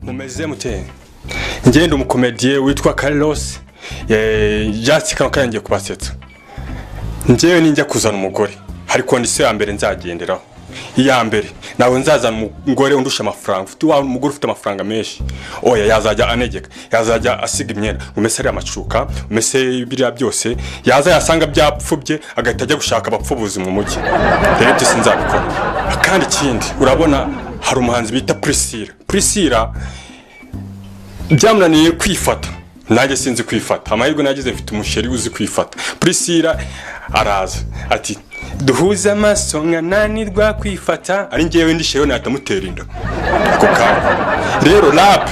Mumeze mute? Ngende umukomediye witwa Carlos yatsi kano kangiye kubasetsa. Njyewe ninjya kuzana umugore, hari condition ya mbere nzagenderaho. Iya mbere, nawe nzazana umugore undusha amafaranga. Ufite wa umugore ufite amafaranga menshi, oya, yazajya anegeka, yazajya asiga imyenda, umese ari amacuka, umese biriya byose, yaza yasanga byapfubye agahita ajya gushaka abapfubuzi mu mujyi. Rero ibyo sinzabikora. Kandi ikindi, urabona hari umuhanzi bita Priscilla. Priscilla byamunaniye kwifata, nanjye sinzi kwifata. Amahirwe nagize, mfite umusheri uzi kwifata. Priscilla araza ati: "Duhuze amaso nkananirwa kwifata." Ari njyewe ndi chéri, nahita mutera inda ako kanya. Rero rap,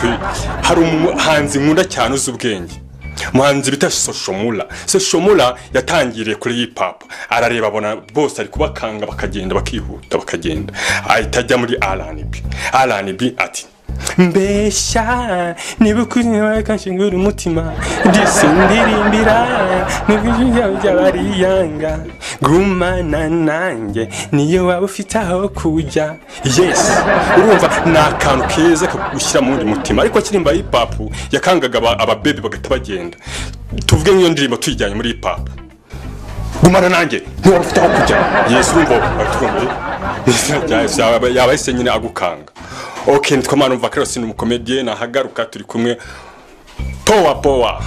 hari umuhanzi nkunda cyane uzi ubwenge, umuhanzi bita Soshomura. Soshomura yatangiriye kuri hip hop, arareba abona bose ari kubakanga, bakagenda bakihuta bakagenda, ahita ajya muri R&B. R&B ati: "Mbeshya niba ukuri kanshingura umutima, ndisindirimbira nibwo by'abariyanga, gumana nanjye niyo waba ufite aho kujya." Yes, urumva ni akantu keza kagushyira mu wundi mutima. Ariko akirimba hip hop yakangaga ababebe bagahita bagenda. Tuvuge nk'iyo ndirimbo tuyijyanye muri hip hop: "Gumana nanjye ntiwaba ufite aho kujya." Yes, urumva yaba yahise nyine agukanga. Ok, nitwa Manumva Carlos, ni umukomediye. Nahagaruka turi kumwe. Powa powa.